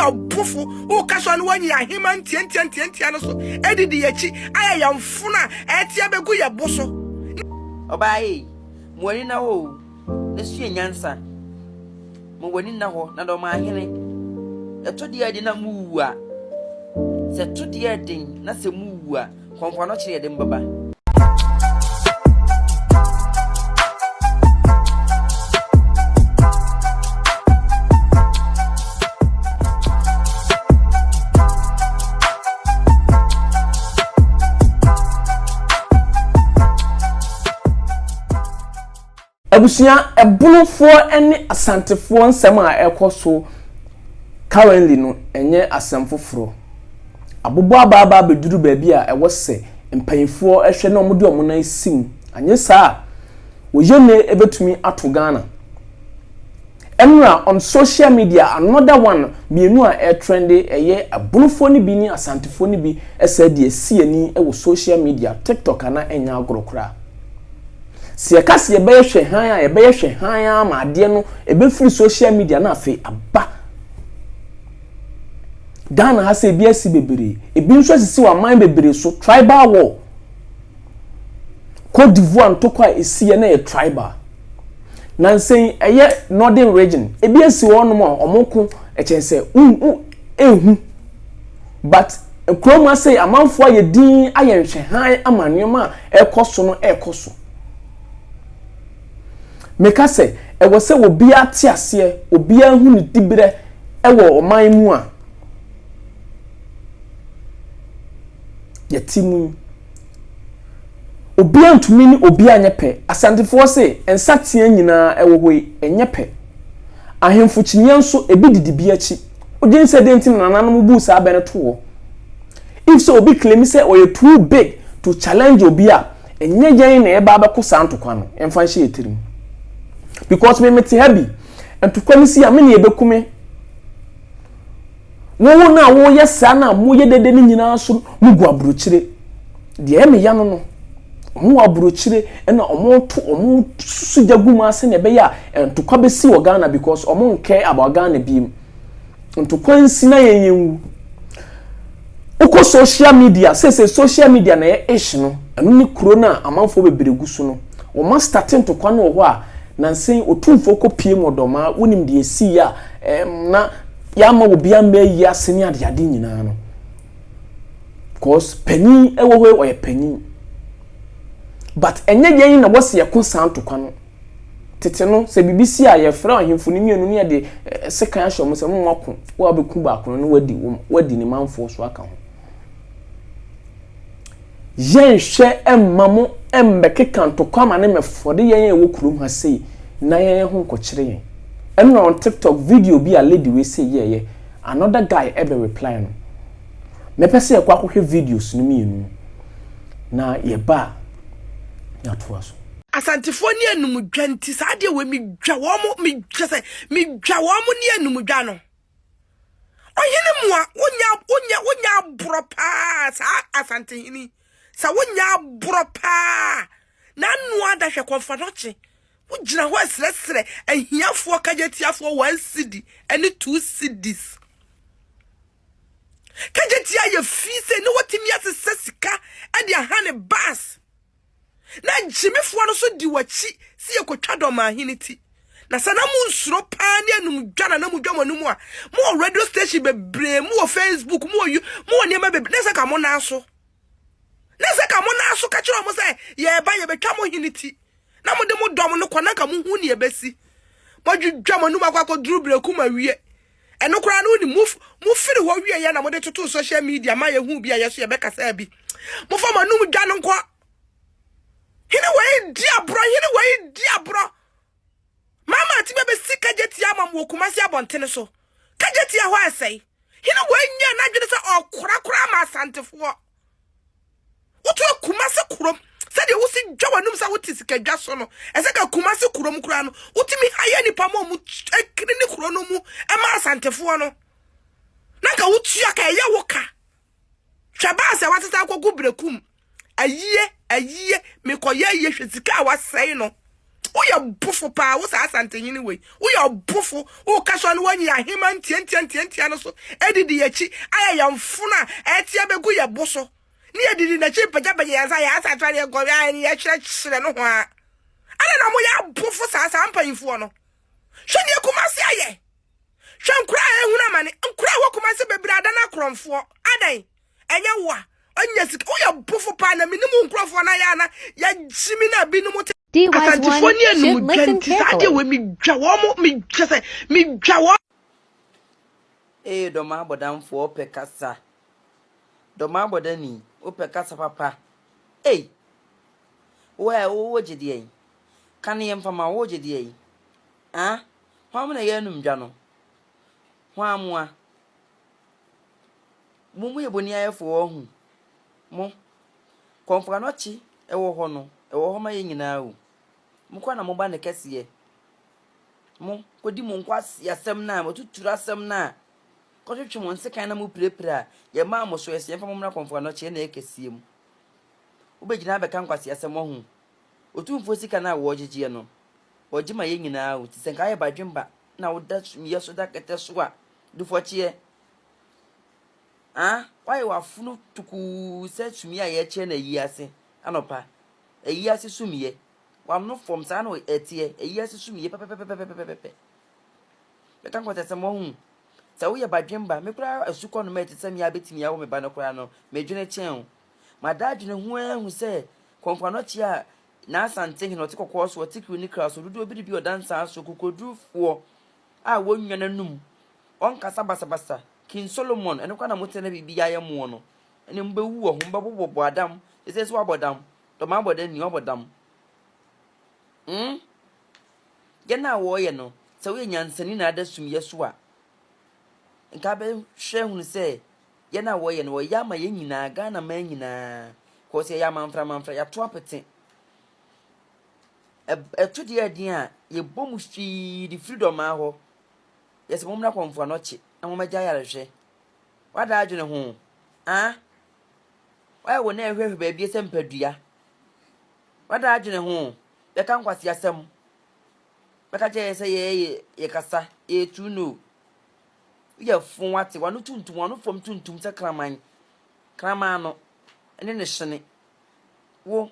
Woyɛ ɔbofo, woka so a na woanyi ahema ntiantia ntiantia no so adidi yɛn akyi ayɛ yɛn mfono a ɛte abegu yɛn bo so. Ɔbaa ei, ma w'ani nna hɔ o, na sua nyansa. Ma w'ani nna hɔ, na dɔm ahene. Ɛto deɛ ɛden na muwu a, sɛ ɛto deɛ ɛden na sɛ muwu a, kɔmfoano kyerɛ yɛde mo bɛba. Abusua, Ɛbonofoɔ ne Asantefoɔ nsɛm a ɛrekɔ so currently no ɛnyɛ asɛm foforɔ. Abobɔ aba aba abɛduru baabi a ɛwɔ sɛ mpaninfoɔ hwɛ na wɔde wɔn nan si mu, anyɛ saa a oyene bɛtumi ato Ghana. Ɛnora on social media another one mmienu a ɛretrende ɛyɛ Abonofoɔ no bi ne Asantefoɔ no bi saa de asi ani wɔ social media, TikTok ana ɛnyɛ agorɔ koraa. Sɛ yɛka sɛ yɛbɛyɛ hwɛ hann a, yɛbɛyɛ hwɛ hann ara ma adeɛ no ɛbɛfiri social media na afei aba. Ghana ha sɛ ebi asi bebree, ebi nso asisi wɔ aman bebree so, tribal war. Cote d'Ivoire ntɔkwa a ɛsiiɛ na ɛyɛ tribal. Nansa yi ɛyɛ northern region, ebi asi hɔ nom a wɔn ko ɛkyɛn sɛ ehu. But kurom ha sei amanfoɔ ayɛ din ayɛ nhwɛhan ama nneɛma a ɛrekɔ so no ɛrekɔ so. Meka sɛ ɛwɔ sɛ obiara te aseɛ, obiara hu ne diberɛ ɛwɔ ɔman mu a yɛte mu yi. Obiara ntumi ne obiara nyɛ pɛ. Asantefoɔ se nsateaa nyinaa ɛwɔ hɔ yi ɛnyɛ pɛ. Ahemfo kyiniiɛ nso ebi didi bi akyi. Wodwen sɛ dɛn nti na nananom buu saa bɛ no too hɔ? If sɛ obi claim sɛ ɔyɛ too big to challenge obi a, ɛnyɛ yɛn na yɛba abɛko saa ntokwa no. Yɛmfa nhyɛ yɛn tirim. Because me mete ha bi, ntokwa no si a, me na yɛbɛku me. Wo no a woyɛ saa no a moyɛ dede no nyinaa so mugu aburokyire. Deɛ ɛyɛ me ya no no, wɔn wɔ aburokyire na wɔto wɔn susu gya gu mu ase na ɛbɛyɛ a ntokwa bɛsi wɔ Ghana because wɔn nkɛ about Ghana biem. Ntokwa nsi na yɛn yɛn wu. Wokɔ social media, sese social media na ɛyɛ ish no, ɛno ne kuro no a amanfoɔ bebree gu so no. Wɔn astate ntokwa no wɔ hɔ a, nansa yi otumfoɔ kɔ pie mu ɔdɔmaa, wonim deɛ ɛsii a, ɛm na yɛama obi amma ayi ase ne adeade nyinaa no. Cause panyin ɛwɔ hɔ yi ɔyɛ panyin. But ɛnyɛ yɛn na wɔsi yɛko saa ntokwa no. Tete no, sɛ biribi si a, yɛfrɛ ahemfo no mmienu ne yɛde sekan ahyɛ wɔn sɛ mo ako, wo a wobɛku baako no na wadi wadi ne manfoɔ so aka ho. Yɛnhwɛ mma mo mmɛkeka ntokwa ma ne mmɛfɔre yɛn a ɛwɔ kurom ha sei na yɛn ho nkɔkyere yɛn. Ɛnora on TikTok video bi a lady wei sei yɛɛyɛ, another guy ɛbɛ reply no. Mɛpɛ sɛ yɛkɔ akɔhwɛ videos no mmienu na yɛba a yɛatoa so. Asantefoɔ ne anumdwa nti saa adeɛ wei medwa wɔn mo me kyɛ sɛ medwa wɔn mo ne anumdwa no ɔhene mua wonya wonya wonya aborɔ paa saa asantehene sɛ wonya aborɔ paa na ano ada hwɛ kɔnfadɔkye wogyina hɔ ɛsrɛsrɛ ahiafoɔ kagyatiafoɔ one cedi ɛne two cedis kagyatia yɛ fi sɛ ne wɔtumi asesɛ sika ɛde aha ne bus Na gyimifoɔ no nso di w'akyi sɛ yɛkɔtwa dɔmahene ti. Na sɛ na monsuro paa ne anum dwa na na modwa mo anum a, mowɔ radio station bebree, mowɔ Facebook, mowɔ you, mowɔ nneɛma bebree. Na sɛ ka mo nan so. Na sɛ ka mo nan so ka kyerɛ wɔn sɛ yɛreba yɛbɛtwa mo hene ti. Na mode mo dɔm no kɔ na nka mohu nea ɛbɛsi. Moadwidwa mo anum akɔ akɔduru berɛkum awie. Ɛno koraa no wonim mo mofiri hɔ wieɛ na mode totoo social media ma yɛhu bi a yɛso yɛbɛkasaa bi. Mofa mo anum dwa no nkɔ. Hene wei di aborɔ, hene wei di aborɔ. Mama ati bɛbɛsi kagye tia ama mo wɔ Kumasi abɔntene so. Kagye tia hɔ ɛsɛe. Hene wei nyɛ n'adwene sɛ ɔkorakora ama Asantefoɔ. Woto Kumasi kurom sɛdeɛ wosi dwa w'anum sɛ wote sikadwa so no, ɛsɛ ka Kumasi kurom koraa no wotumi hayɛ nipa ma ɔmo kiri ne kuro no mu ɛma Asantefoɔ no. Na nka wotua ka ɛyɛ wo ka. Hwɛ baasa a wasesa akɔgu berekum. Ayie, ayie, mekɔyɛ ayie hwɛ sika a wasɛe no. Woyɛ bofo paa wo saa Asantehene wei. Woyɛ ɔbofo. Woka so a na woanyi ahema ntiantia ntiantia no so adidi yɛn akyi ayɛ yɛn mfono a ɛte abɛgu yɛn bo so. Ne yɛdidi n'akyi pagyapagya yɛn nsa yɛn asatra ne yɛn kɔn ne yɛkyerɛkyerɛ no ho a. Adɛn na moyɛ abofo saa saa mpanyimfoɔ no? Hwɛ deɛ Kumasi ayɛ. Hwɛ nkura a ɛhunu amane. Nkura a ɛwɔ Kumasi bebree adan akorɔmfoɔ. Adɛn? Ɛnyɛ wo a ɔnya sika. Woyɛ bofo paa na menim wo nkurɔfoɔ no ayɛ a na yɛagyimi no a binom te. DWise Asantefoɔ one ne should anumdwa listen nti saa adeɛ carefully. wei medwa wɔn mo mekyɛ sɛ medwa wɔn. Ee dɔm abɔdamfoɔ wopɛ kasa. Dɔm abɔdani wopɛ kasa papa. Ei! Wo ɛ wo wogye deɛn? Ka no yɛmfa ma wo wogye deɛn? Ah? Hwan mo na ɛyɛ anumdwa no? Hwan moa? Mo mo yɛ boniayɛfoɔ wahu. Mo. Kɔmfoanɔkye ɛwɔ hɔ no, ɛwɔ hɔ ma yɛn nyinaa o. Mo koraa na moba no kɛseɛ. Mo, kɔdi mo nkwaseasɛm no a, mo atuturo asɛm no a, kɔtwetwe mo nsekan na mo pirapira a, yɛmaa mo so, yɛse yɛmfa mo mmra Kɔmfoanɔkye ɛna ɛyɛ kɛseɛ mu. Wobɛgyina abɛka nkwaseasɛm wahu. Otumfoɔ sika no a wɔgyegyeɛ no, wɔgye ma yɛn nyinaa o. Nti sɛ nka ayɛ badwemba na woda sumiiɛ so da kɛtɛ so a, dufɔkyeɛ. Ah, woayɛ w'afono tukuu sɛ sumiiɛ a yɛkyerɛ no ayi ase anɔpa. Ayi ase sumiiɛ. W'ano fam, saa na ɛteɛ. Ayi ase sumiiɛ pɛpɛpɛpɛpɛpɛpɛ. Bɛka nkwaseasɛm wahu. Sɛ woyɛ badwemba, me koraa asukɔ no ma ɛte sɛ me a bɛtumi awo me ba no koraa no, medwene kyɛn wo. Mada adwene ho ara ahu sɛ Kɔmfo Anɔkye a n'Asante hene, ɔte kɔkɔɔ so, ɔte kiriw ne kra so, dodoɔ bi de bi ɔda nsaa so, kokodurufoɔ a wɔnnwa n'anum, ɔnkasa basabasa, King Solomon, ɛno koraa na mote na biribi ayɛ moɔ no, ɛne mobɛwu wɔ ho, mobɛbobɔbɔ adam, ɛsɛ sɛ wabɔ dam, dɔm abɔ dam ni, wabɔ dam. Hmm? Yɛn a wɔreyɛ no, sɛ woyɛ nyansani na ada sumyɛ so a, nka bɛhwɛ hunu sɛ yɛn a wɔreyɛ no, wɔyɛ ama yɛn nyinaa, Ghana man nyinaa, kɔɔ sɛ yɛyɛ amanfra amanfra, yɛato apete. Ɛto deɛ ɛden a, yɛbɔ mu hwii de firi dɔmaa hɔ. Yɛsɛ mommra kɔmfo anɔkye na mommɛgye ayarehwɛ. Wada adwene ho? Ah? Wayɛ wo nan hwɛhwɛ baabi sɛ mpadua. Wada adwene ho? Bɛka nkwaseasɛm. Bɛka kyerɛ yɛ sɛ yɛyɛ yɛkasa, yɛyɛ too no. Woyɛ fo wate, wano tuntum, wano fam tuntum sɛ kraman. Kraman no ne ne hyene. Wo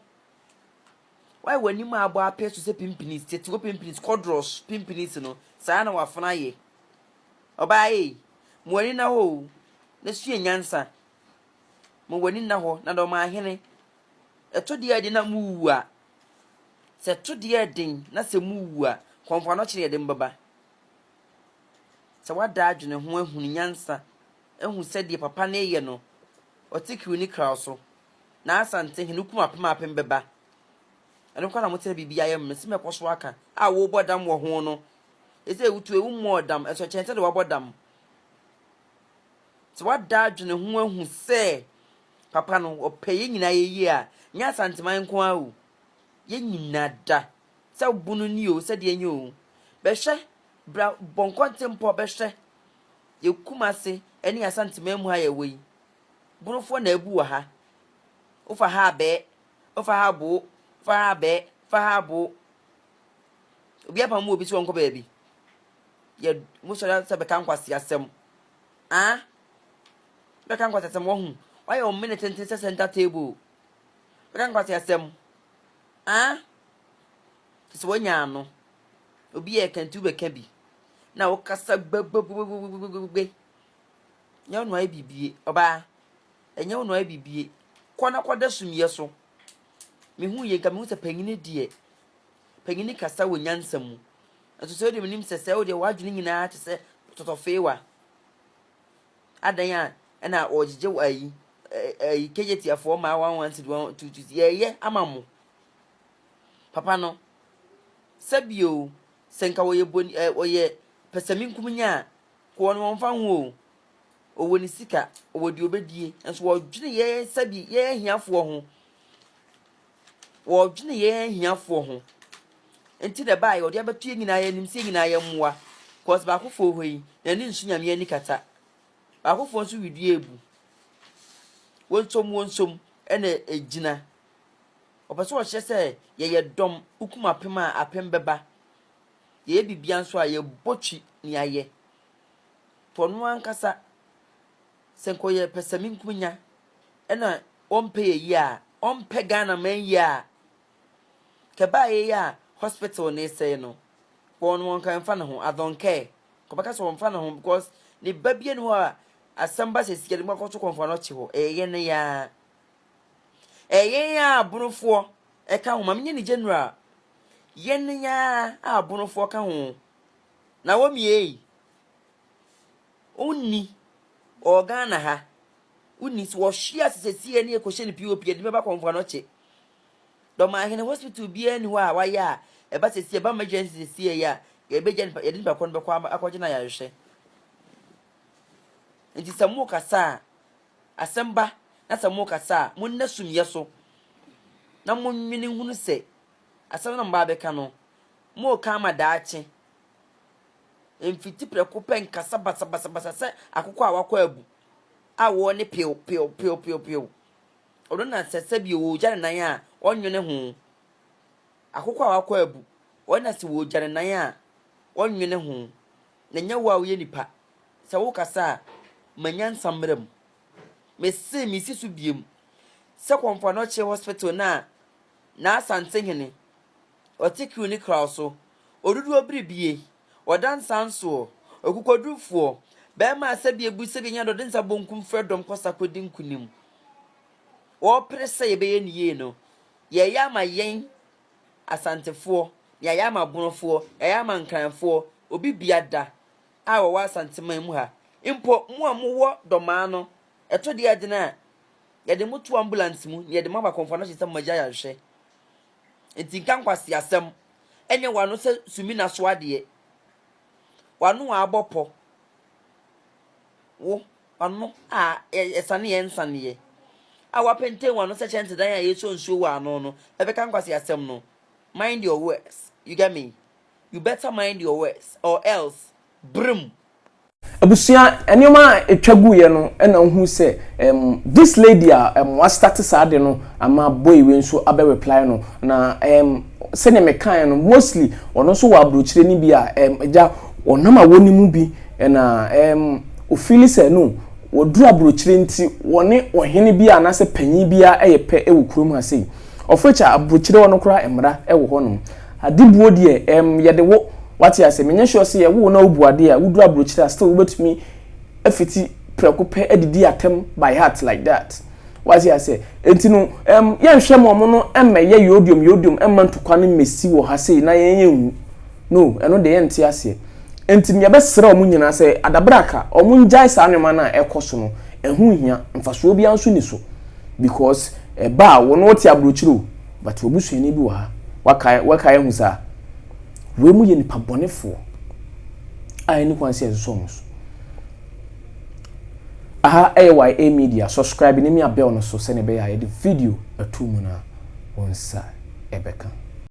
Wayɛ w'anim a abɔ apɛ so sɛ pimpinis, tete hɔ pimpinis, kɔdrɔs pimpinis no, saa na w'afono ayɛ. Ɔbaa ei, ma w'ani nna hɔ o, na sua nyansa. Ma w'ani nna hɔ, na dɔm ahene. Ɛto deɛ ɛden na muwu a, sɛ ɛto deɛ ɛden na sɛ muwu a, kɔmfo anɔkye na yɛde mo bɛba. Sɛ woada adwene ho ahunu nyansa, ahu sɛdeɛ papa no reyɛ no, ɔte kiriw ne kraw so. Na Asante hene wokum apem apem bɛba. Ɛno koraa na mote na biribi ayɛ me sɛ mɛkɔ so aka a wobɔ dam wɔ ho no. Ɛsɛ wotu ewu mmɔɔ dam, ɛsɔ kyɛn sɛ de wabɔ dam. Sɛ wada adwene ho ahu sɛ papa no ɔpɛ yɛn nyinaa yɛ yie a, nyɛ Asanteman nko ara o. Yɛn nyinaa da. Sɛ bunu ni o, sɛ deɛ nyɛ o. Bɛhwɛ, bra bɔ nkɔntempɔ bɛhwɛ. Yɛ Kumase ne Asanteman mu ha yɛwɔ yi. Bonofoɔ na abu wɔ ha. Wofa ha abɛɛ, wofa ha aboo, wofa ha abɛɛ, wofa ha aboo. Obi apam mu obi sɛ ɔnkɔ baabi. Yɛ mo sɔre sɛ bɛka nkwasi asɛm. Ah? Bɛka nkwasi asɛm wɔhu. Wayɛ wɔn mene tenten sɛ center table. Bɛka nkwasi asɛm. Ah? Sɛ wɔanya ano. Obi yɛ kanti wobɛka bi. Na wokasa gbɛgbɛgbɛgbɛgbɛgbɛ. Nyɛ wo na wayɛ bibie. Ɔbaa, ɛnyɛ wo na wayɛ bibie. Kɔ na kɔda sumiiɛ so. Mehu yie nka mehu sɛ panyini deɛ, panyini kasa wɔ nyansa mu. Nso sɛ wodeɛ menim sɛ sɛ wodeɛ w'adwene nyinaa te sɛ tɔtɔfeewa. Adan a ɛna ɔgyegye wɔ ayi, ayi kegyetiafoɔ maa one one cedi one two two yɛyɛ ama mo. Papa no, sɛbio sɛ nka wɔyɛ boni ɛ wɔyɛ pɛsɛmenkominya a Koɔ no ɔmfa ho o, ɔwɔ ne sika, ɔwɔ deɛ ɔbɛdie, nso wɔdwene yɛn sɛbi yɛn ahiafoɔ ho. Wɔdwene yɛn ahiafoɔ ho. Nti na ɛbaeɛ ɔde abɛto yɛn nyinaa yɛn anim sɛ yɛn nyinaa yɛn mmoa. Cause baakofoɔ hɔ yi, n'ani nso nyame ani kata. Baakofoɔ nso wedua ebu. Wɔnsom wɔnsom ɛna egyina. Ɔpɛ sɛ ɔkyerɛ sɛ yɛyɛ dɔm, wokum apem a, apem bɛba. Yɛyɛ biribiara nso a, yɛbɔ twi na yɛayɛ. Nti ɔno ankasa, sɛ nka ɔyɛ pɛsɛmenkominya ɛna ɔmpɛ yɛ yie a, ɔmpɛ Ghana man yie a, kɛbaa yɛ yi a hospital no resɛe no, wɔn wɔn nka mfa ne ho, I don't care. Kɔbɛka sɛ wɔmfa ne ho because ne ba bi ni hɔ a asɛm ba sɛ sika de mu akɔto kɔnfa no ɔkye hɔ. Ɛyɛ yɛn ya. Ɛyɛ yɛn a abonofoɔ ɛka ho. Ma menyɛ ne general. Yɛn ya a abonofoɔ ka ho. Na wɔn mie wonni ɔwɔ Ghana ha. Wonni so wɔhwe ase sɛsie ne yɛkɔhyɛ no POP yɛde bɛba kɔnfa no ɔkye. Dɔmahene hospital biara ni hɔ a wayɛ a ɛba sɛsie ɛba emergency sɛsie yi a yɛbɛgya nipa yɛde nipa kɔ no bɛkɔ akɔgye no ayarehwɛ. Nti sɛ mo kasa a asɛm ba na sɛ mo kasa a mo nna sumyɛ so na mo nwene hunu sɛ asɛm na mo ba abɛka no mo ka ama daakye. Mfiti prɛko pɛ nkasa basabasabasa sɛ akokɔ a wakɔ abu a wɔn ne pew pew pew pew pew. Ɔno na sɛ sɛbi wɔregya ne nan a ɔnwene ho. Akokɔ a wakɔ abu ɔno na sɛ wɔregya ne nan a ɔnwene ho. Na nyɛ wo a woyɛ nipa. Sɛ wokasa a ma nyansa mmra mu. Mese mesi so biem sɛ Kɔmfo Anokye hospital no a n'Asantehene ɔte kiw ne kraw so, oduduo biribie, ɔda nsa nsoɔ, okukodurufoɔ, bɛrima a sɛbi ebu sɛbi anya dɔ de nsa bonkum frɛ dɔm kɔsa kɔdi nkunim. Wɔrepere sɛ yɛbɛyɛ ne yie no, yɛyɛ ama yɛn Asantefoɔ, yɛayɛ ama Bonofoɔ, yɛayɛ ama Nkranfoɔ, obi bia da a wɔwɔ Asanteman mu ha. Mpo mo a mowɔ Dɔmaa no, ɛtɔ deɛ adene a, yɛde mo to ambulance mu na yɛde mo aba Kɔmfo Anokye sɛ mommɛgye ayarehwɛ. Nti nka nkwaseasɛm ɛnyɛ w'ano sɛ sumina so adeɛ. W'ano a abɔ pɔ. Wo, w'ano a ɛsane yɛ nsaneɛ. A wapenten w'ano sɛ kyɛnsedan a yɛsɔ nsuo wɔ ano no, ɛbɛka nkwaseasɛm no. Mind your words. You get me? You better mind your words or else, brim. Abusua, nneɛma a ɛtwa guiɛ no na wohu sɛ um, this lady a um, wastarte saa ade no ama boy wei nso abɛ reply no na um, sɛdeɛ mekaeɛ no, mostly ɔno nso wɔ aburokyire no bi a um, agya ɔnam a wɔne mu bi na um, ofili sɛ no wɔduru aburokyire nti wɔne ɔhene bi a anaasɛ panyin bi a ɛyɛ pɛ wɔ kurom ha sei. Ɔfrekyɛ aburokyire hɔ no koraa mmara wɔ hɔnom. Adebuo deɛ yɛde wo wate ase menyɛ sure sɛ yɛwo wo na wobu adeɛ a woduru aburokyire a still wobɛtumi afiti prɛko pɛ adidi atɛm by heart like that. Wate ase enti no yɛnhwɛ ma ɔmo no mmɛyɛ yodium yodium mma ntokwa no mmɛsi wɔ ha sei na yɛn yɛnwu. No, ɛno deɛ yɛnte aseɛ. Enti no yɛbɛsrɛ ɔmo nyinaa sɛ adabraka ɔmo ngyae saa nneɛma no a ɛkɔ so no, ɛho nhia, mfasoɔ biara nso nni so because ɛba a wɔn wɔte aburokyire o, but w'abusuani bi wɔ ha, wakae wakae ahu saa. Wei mu yɛ nipa bɔnefoɔ a ɛni kwan sɛ yɛsosɔ wɔn so. Aha ɛyɛ YA Media, subscribe ne mia bell no so sɛnea ɛbɛyɛ a yɛde video ato mu no a wɔn nsa ɛbɛka.